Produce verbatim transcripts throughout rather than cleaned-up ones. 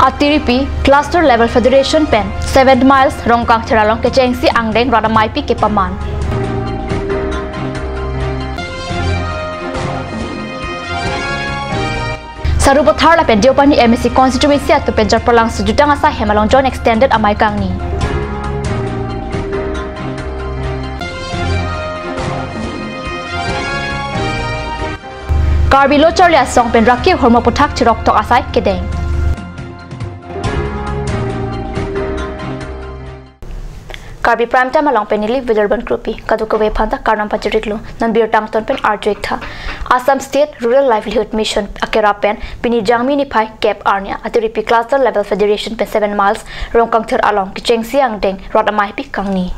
Atiripi Cluster Level Federation pen Seven Miles Rongkangthir along kechengsi angdeng rat ameipi kepaman. Sarupathar lapen Deopani M A C constituency atum pen Jarpralangso jutang asai hem along Joint Extended amei kangni. Karbi Lo Charli Asong pen raki ahormu aputhak chiroktok asai kedeng. Karbi Prime Time along pen neli Vidarbhan Kropi, kadokave aphanta kardom pajirlo, non birta angton pen arju-ik tha. Assam State Rural Livelihood Mission akerap pen pini Jangmi niphai kep arni Atiripi Cluster Level Federation pen Seven Miles Rongkangthir along kechengsi angdeng rat ameipi kangni.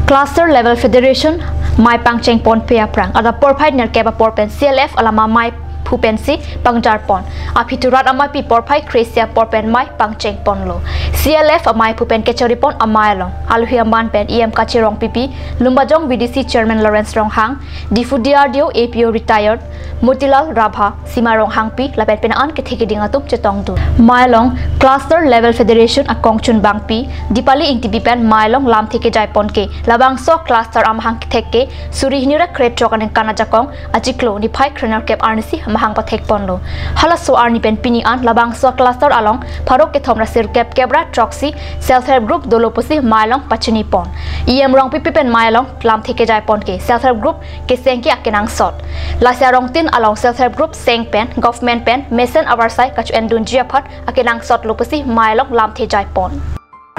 Cluster Level Federation mei pangcheng ponpe aphrang adap porphai nerkep apor pen C L F alam amei phu pensi pangjar pon. Aphi thu rat ameipi porphai kre-isi apor pen mei pangcheng ponlo. C L F amei phu pen kechari pon amei along alohi aman pen E M Kache Rongpipi, Lumbajong V D C Chairman Lawrence Ronghang, Diphu D R D O A P O retired Motilal Rabha, Sima Ronghangpi lapen penang an kethe keding atum chetongdun. Mei along Cluster Level Federation akong chunbangpi Dipali Ingtipi pen mei along lamthe kejai pon ke labangso cluster amahang kethek ke suri hini ra krethrok aningkan ajakong achiklo niphai krenerkep arnisi amahang pathek ponlo. Halaso arni pen pini an labangso cluster along pharo kethom ra sirkep kep ra throksi self help group dolo pusi mei along pachini pon. E M Rongpipi pen mei along lamthe kejai pon ke self help group keseng ke akenangsot. Lasi arongtin along self help group seng pen government pen mesen avarsai kachu-endunji aphan akenangsotlo pusi mei along lamthe jai pon.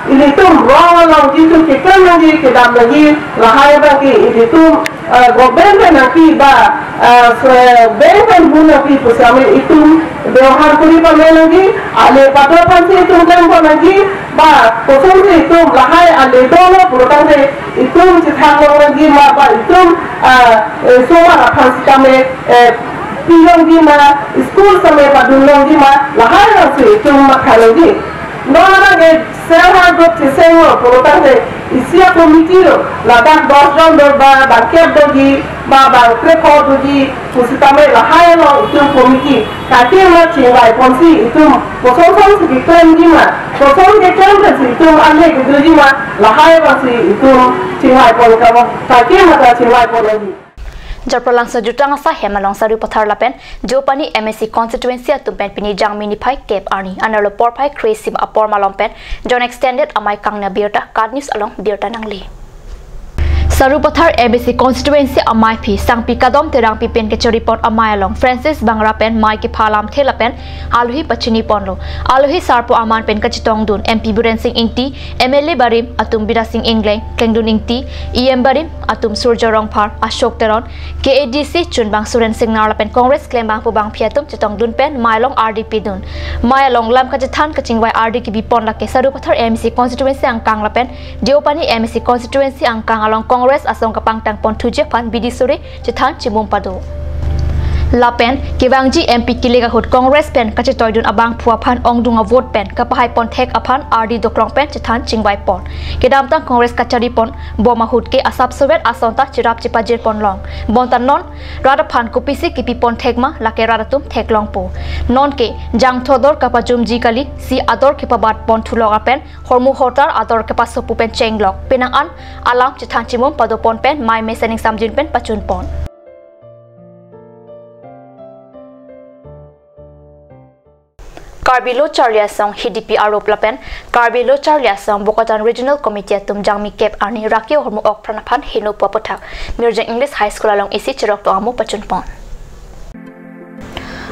Ilitum rong along jitu keklem nangji, kedam nangji, lahai abang ke ilitum, eh, government pen nangpi ba, eh, se-, bank pen hun nangpi pusitame itum bebohar kuri pame nangji, ale pato aphansi itum klem pon nangji, ba kosonsi itum lahai ale dolo pulotangte itum chethang long nangji ma ba itum, eh, eh, somar aphan sitame, eh, pi longji ma, school sitame padun longji ma, lahai abangsi itum matha nangji. Non abang ke self help group chesenglo pulotangte isi a-committee lo, ladak dos jon do ba bangkep doji ba bangkrepho doji pusitame lahai along itum committee kake ma chingvai ponsi itum koson kosonsi keklemji ma, koson keklem pensi itum anhe kedoji ma, lahai abangsi itum chingvai pon kamo, kake ma ta chingvai pon nangji. Jarpralangso jutang asai hem along Sarupathar lapen Deopani M A C constituency atum pen pini Jangmi niphai kep arni anerlo porphai kre-isi apor malom pen Joint Extended amei kangni abirta KAT News along birta nangli. Sarupathar M A C constituency ameiphi Sangpi Kadom Terangpi pen kechari pon amei along Francis Bangra pen mei kepha lamthe lapen alohi pachini ponlo. Alohi sarpo aman pen kachetongdun M P Biren Sing Ingti, M L A barim atum Bidya Sing Engleng, Klengdun Ingti, E M barim atum Surjya Rongphar, Ashok Teron, K A D C chunbang Suren Singnar lapen Congress klembangpo bangphi atum chetongdun pen mei along ardi pidun. Mei along lam kachethan kachingvai ardi kebi pon lake Sarupathar M A C constituency angkang lapen Deopani M A C constituency angkang along Congress asong kapangtang pon thuji aphan bidi suri chethan chimum pado. Lapen kevangji M P kelek ahut Congress pen kachetoidun abangphu aphan ongdung avote pen kapahai pon thek aphan ardi doklong pen chethan chingvai pon. Kedamtang Congress kachari pon bom ahut ke asap sovet asonta cherap chepajir pon long. Bonta non rat aphan kopisi kepi pon thek ma lake rat atum theklongpo. Non ke jangthu ador kapajumji kali, si ador kepabat pon thulok lapen hormu hotar ador kepasopu pen chenglok. Penang an alam chethan chimum pado pon pen mei mesen ingsamjin pen pachun pon. Karbi Lo Charli Asong H D P arop lapen Karbi Lo Charli Asong Bokajan Regional Committee atum Jangmi kep arni raki ahormu ok pran aphan heno pu aputhak Mirjeng English High School along isi chiroktok amo pachun pon.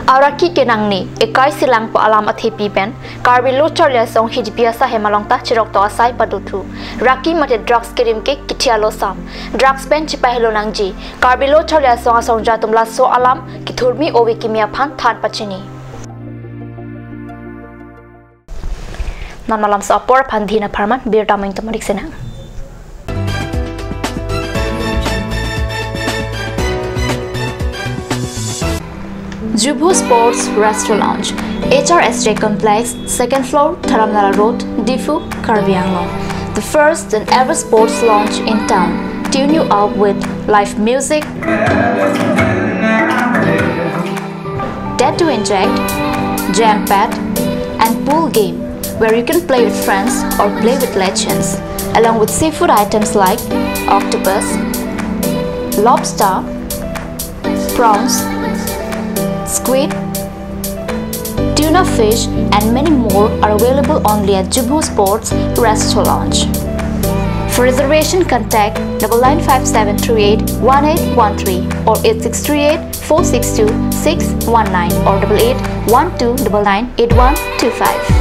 Araki kenangne, ekai selang pu alam athepi pen Karbi Lo Charli Asong H D P asai hem along ta chiroktok asai padothu. Raki mate drugs kerim ke kithia lo sam. Drugs pen chipahelo nangji. Karbi Lo Charli Asong asongja atum laso alam kethurmi ove kimi aphan than pachini. Non malam so apor aphan dina pharman birta main tomarik senang. Jubhu Sports Restaurant Lounge, H R S J Complex, second floor, Dharamnala Road, Diphu, Karbi Anglong. The first and ever sports lounge in town. Tune you up with live music, dare to inject, jam pad, and pool game where you can play with friends or play with legends, along with seafood items like octopus, lobster, prawns, squid, tuna fish, and many more are available only at Jubu Sports Resto Lounge. For reservation, contact double nine five seven three eight one eight one three or eight six three eight four six two six one nine or double eight one two double nine eight one two five.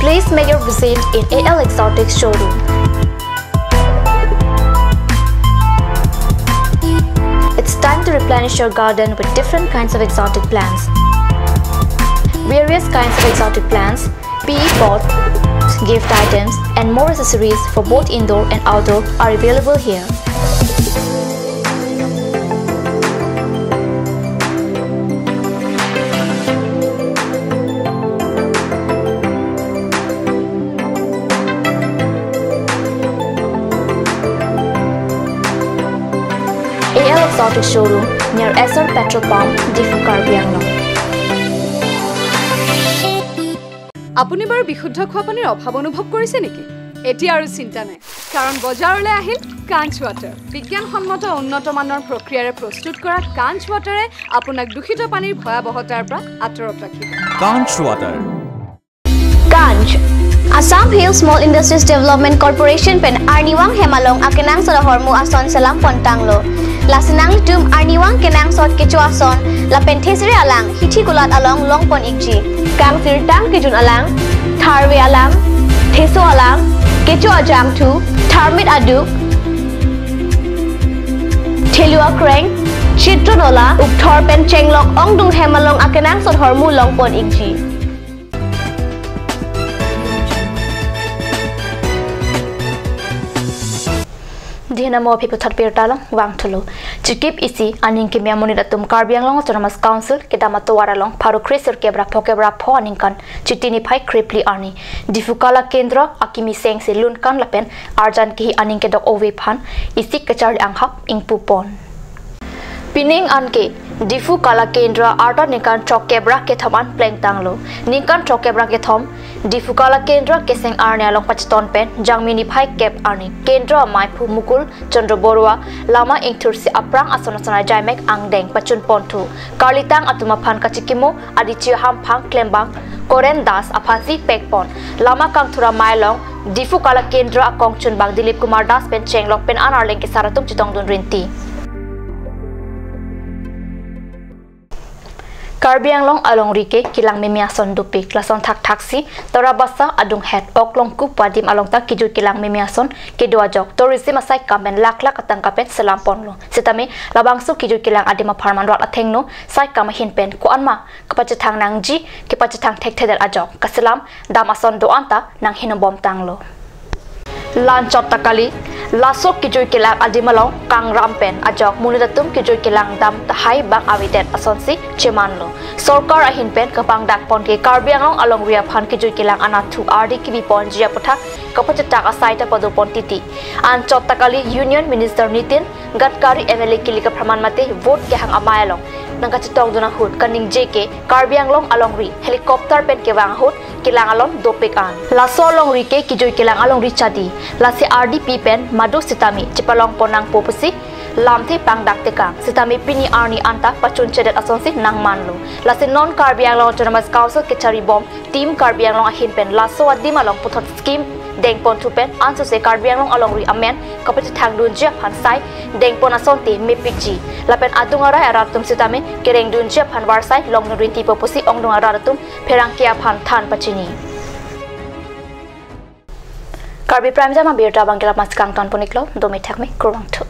Please make your visit in A L Exotic Showroom. It's time to replenish your garden with different kinds of exotic plants. Various kinds of exotic plants, P E pots, gift items, and more accessories for both indoor and outdoor are available here. A L Exotic Showroom near Essar Petrol Pump, Diphu, Karbi Anglong. আপুনি বাৰু বিশুদ্ধ খোৱা পানীৰ অভাৱ অনুভৱ কৰিছে নেকি? এতিয়া আৰু চিন্তা নাই, কাৰণ বজাৰলৈ আহিল কাঞ্চ ৱাটাৰ। বিজ্ঞানসন্মত উন্নত মানৰ প্ৰক্ৰিয়াৰে প্ৰস্তুত কৰা কাঞ্চ ৱাটাৰে আপোনাক দূষিত পানীৰ ভয়াৱহতাৰ পৰা আঁতৰত ৰাখিব। Kanch Water. Kanch, Assam Hill Small Industries Development Corporation pen arnivang hem along akenangsot ahormu ason selam pontanglo. Lasi nanglitum arnivang kenangsot kecho ason lapen thesere alang hithi kulat along longpon ikji. Kangsirtang kejun alang, tharve alang, theso alang, kecho ajangthu, tharmit aduk, thelu akreng, chitron ola, ukthor pen chenglok ongdung hem along akenangsot ahormu longpon ikji. Dina mo aphi puthot birta along vangthulo. Chikip isi aning kimi amonit atum Karbi Anglong Autonomous Council kedam atovar along pharo kre sirkep ra phokep ra pho aningkan Chiti niphai kre phli arni Diphu Kala Kendra akimi sengsi lunkan lapen arjan kihi aning kedok ove aphan isi kacharli anghap ingpupon. Pining anke Diphu Kala Kendra arta ningkan throkkep ra kethom an plengtanglo. Ningkan throkkep ra kethom Diphu Kala Kendra keseng arni along pachiton pen Jangmi niphai kep arni Kendra amaiphu Mukul Chandra Borua lama ingthursi aphrang ason ason ajaimek angdeng pachunponthu. Karlitang atum aphan kachikimo adichi hamphang klembang Koren Das aphansi pekpon. Lama kangthur amei along Diphu Kala Kendra akongchunbang Dilip Kumar Das pen chenglok pen an arleng kesar atum chetongdun rinti. Karbi Anglong alongri ke kelang meme ason dopik, lason thakthaksi Torabasa, Adunghet, Oklongku pu adim along ta kejui kelang meme ason kedo ajok tourism asaikam pen lakh lakh atangka pen selam ponlo. Sitame labangso kejui kelang adim apharman rat athengno saikam ahin pen ko-an ma kapachethang nangji, kepachethang thekthedet ajok kaselam dam ason do-an ta nanghinobomtanglo. La-anchot ta kali, laso kejui kelang adim along kangram pen ajok monit atum kejui kelang dam tahai bang avedet asonsi chemanlo. Sorkar ahin pen kepangdakpon ke Karbi Anglong alongri aphan kejui kelang anatthu ardi kebiponji aputhak kapachethang asai ta padopontiti. Anchot ta kali Union Minister Nitin Gadkari M L A kilik apharman mate vote kehang amei along nangkachetongdun ahut kaningje ke Karbi Anglong alongri helicopter pen kevang ahut kelang alon dopik an. Laso alongri ke kejui kelang alongri chadi. Lasi ardi pi pen madu sitame chepalongpon nangpo pusi lamthe pangdak tekang. Sitame pini arni an ta pachunchedet asonsi nangmanlo. Lasi non Karbi Anglong Autonomous Council kecharibom Team Karbi Anglong ahin pen laso adim along puthot scheme dengponthu pen ansose Karbi Anglong alongri amen kapachethangdunji aphan sai dengpon asonte mepikji. Lapen adung arai arat atum sitame kerengdunji aphan varsai longdun rintipo pusi ongdung arat atum pherangke aphan than pachini. Karbi Prime Time abirta abang ke la-an si kangtonpon iklo, dome thakme, kurvangthu.